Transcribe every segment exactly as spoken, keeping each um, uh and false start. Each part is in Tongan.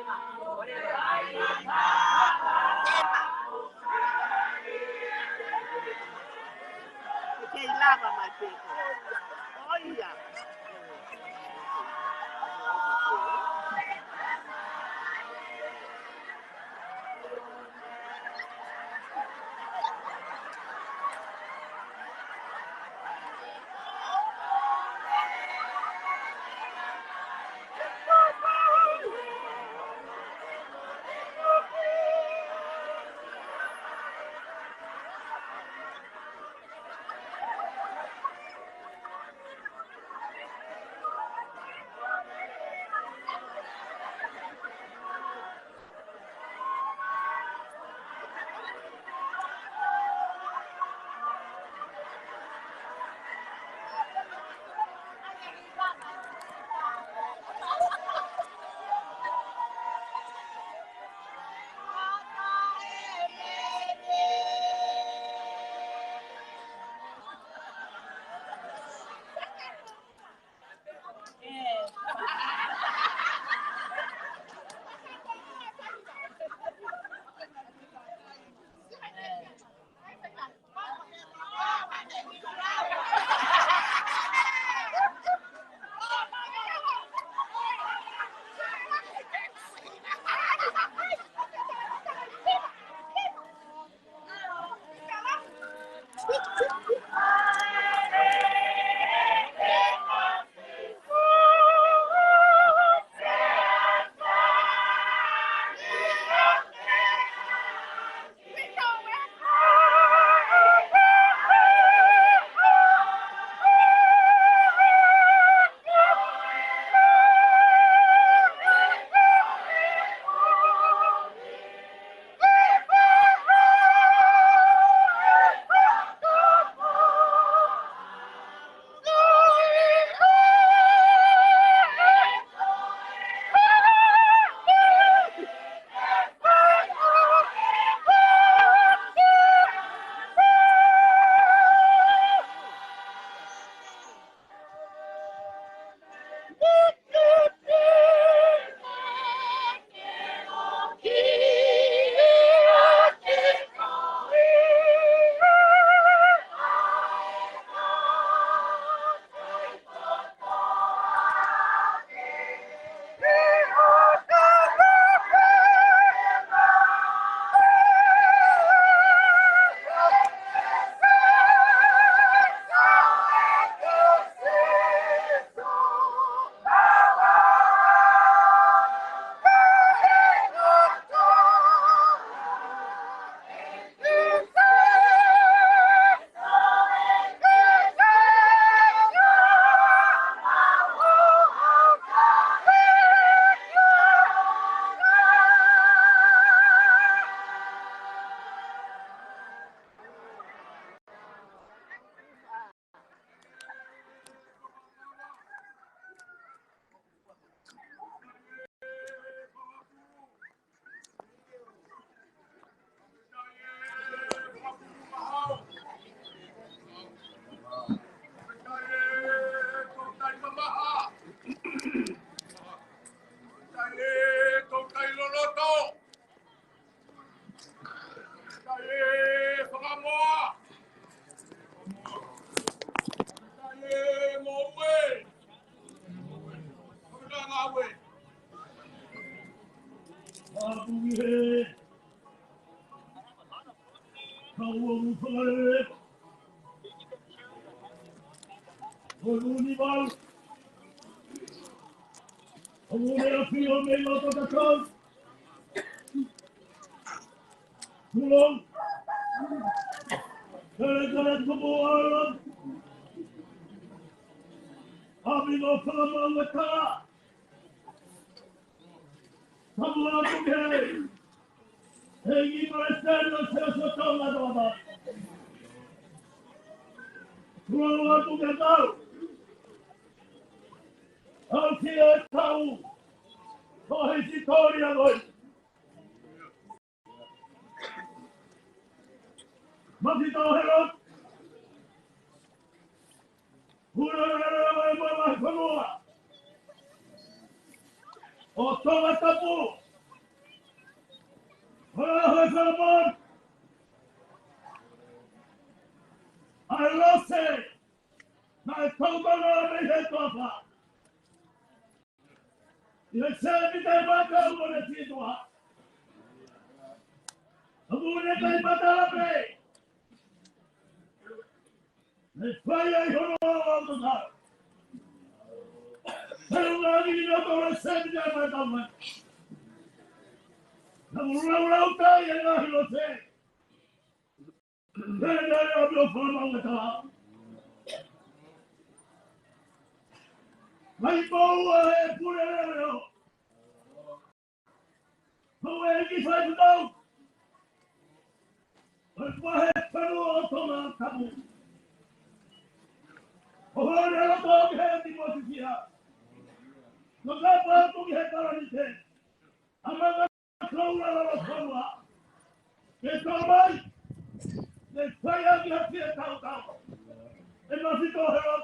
Okay, lava, my people. Oh, yeah. Tulong. Kare kare kupu ala. Ami no whakamau e kara. Tapu atu ke. He iwi Palesiteni ʻo e Siasi ʻo Tonga Tongatapu. Tulong atu ke tau. Au ki e tau. Ko e hisitōlia ko ē. Mati tau hero. Hura rere o e mama he whanua. ʻO Tongatapu. Hora hoi Solomon. ʻA e lose naʻe tau tana mei he toafa. ʻI he sēmita ʻe mata ʻo ne fitua. ʻA mune kai mata pē. Ne fai ai hono ʻautotau. Pea ʻoku ngāueʻaki ʻa e lose ʻi he sēmita ʻe mata mai. Naʻa mou laulau tai e ngaahi lose. Pea naʻe ʻalu ʻo fakamau e tala. Mai pau ʻa e pule leoleo. Houʻeiki faifekau ʻo e vahefonua ʻo Tongatapu. ʻO hone loto ki he Timoti Kia. Nō ka patu ki he Palanite. ʻA manga kaula lalo fonua. Ke tau mai. Ke fai ʻaki ha fie tautau. ʻE mafito helo.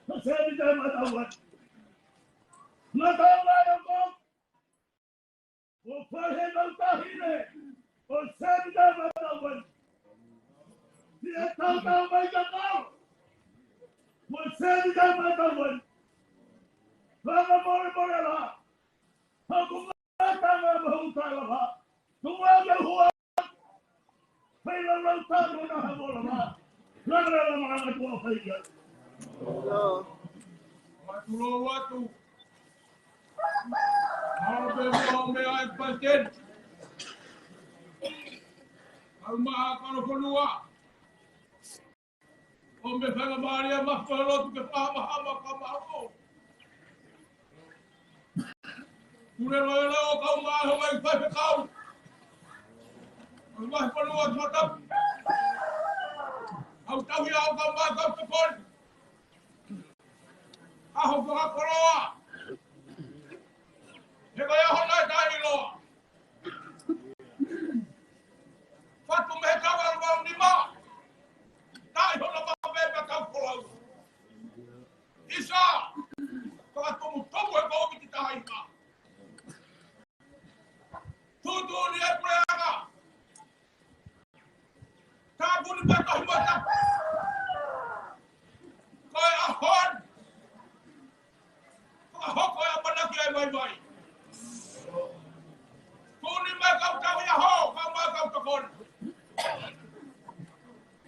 Ko sēmita ʻe mata ua. Mata ua ʻo ko ʻo fai he mau tahine, ʻo sēmita ʻe mata ua. Fie tautau mai ka kau, ʻo sēmita ʻe mata ua. Fakamolemole la, haku ngata ngā mahu talavā. Tuku ake hua. Fai laulau tano na ha mola ma. Langa langa malanga tua fai ia. Atu lou atu. Mālō pē mo e meʻa ʻa e palesiteni. Kau maʻa kalo fonua. ʻO me faingamālie ʻa e mafu ʻo e lotu ke fakamahama ka maʻu. Pule leoleo, kau maʻa e houʻeiki faifekau ʻo e vahefonua ʻo Tongatapu. Kau tauhi ʻa e kau maʻa kau tokoni. ʻAho fakakoloa. He ko e ʻaho naʻe taʻeʻiloa. Fatu mei he kau ʻalu ʻalu nima. Taʻi hono mape pea kau folau. ʻIsa, fakatumu tumu e koviti taha hiva. Tuʻutuʻuni e puleʻanga. Tāpuni pē tohi mo e tapu. Ko e ʻaho ni. Fakahoko e ʻamanaki ʻa e vaivai. Kuni mai kau tauhi ʻaho, kau mai kau tokoni.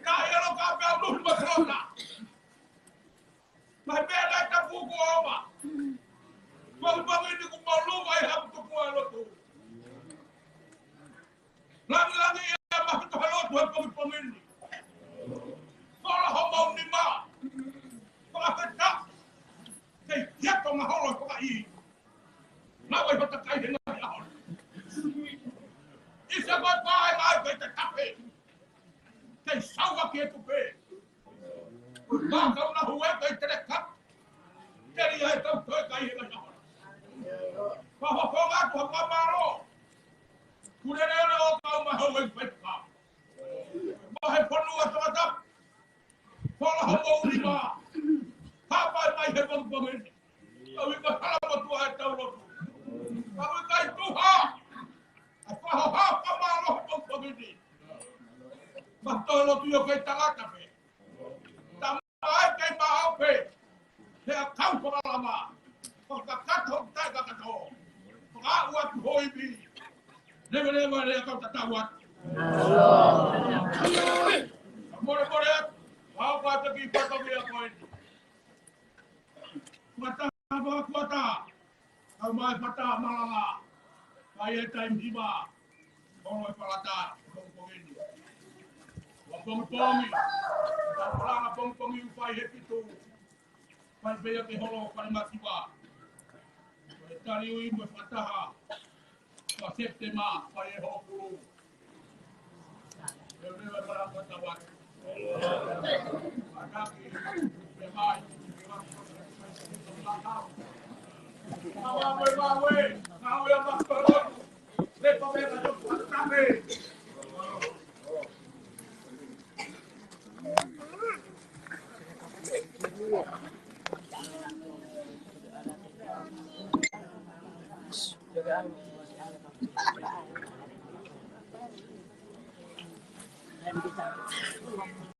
Ka ʻi he loka pē au nuhi mo e kalona. Mai pē ʻa e tapu kuo ʻomai. Pongipongi ni kuo mau lava ʻi haku tuku ʻa e lotu. Langilangiʻia e mafito he lotu he pongipongi ni. Fola homou nima. Fakafetaʻi. Kei hiato mahalo e fakaʻi. Mau ʻi hota kai he ngaahi ʻaho ni. ʻIsa ko e pae mai kei te tape. Kei sauaki e tupe. Ko e mākau na hue kei te leka. Teli ai kau toe kai he ngaahi ʻaho ni. Fakahofonga atu ha fakamālō. Pule leoleo, kau maʻa e houʻeiki faifekau. Maʻa e fonua ʻo Tongatapu. Fola homou nima. Hapai mai he pongipongi ni. Kau ʻikai hala motuʻa e tau lotu. Kau ʻikai tuha. ʻA e fakahoha fakamālō he pongipongi ni. Mafito e lotu ʻio kei tangata pē. Tamaiki kei maʻu pē. He ʻa e kau fakalama. Fakakakato, taʻekakato. Fakaaʻu atu ho ivi. Leveleva e lea kau tatau atu. Mole mole atu. Mau ka taki pata mea ko eni. Kuata, kuata. Kau mai pata malanga. Kai e taimi hiva. Holo e palata. Pongipongi ni. Ua pongipongi. Kau palanga pongipongi ʻoku fai he fitu. Fai pē ia ke holo fale masiva. Ko e tali ui mo e fakataha. Ko Sepitema, fai e holo pulu. Leveleva e malanga ʻo tau atu. Ataki, pe mai. Mawe, mawe, mawe, mawe, mawe.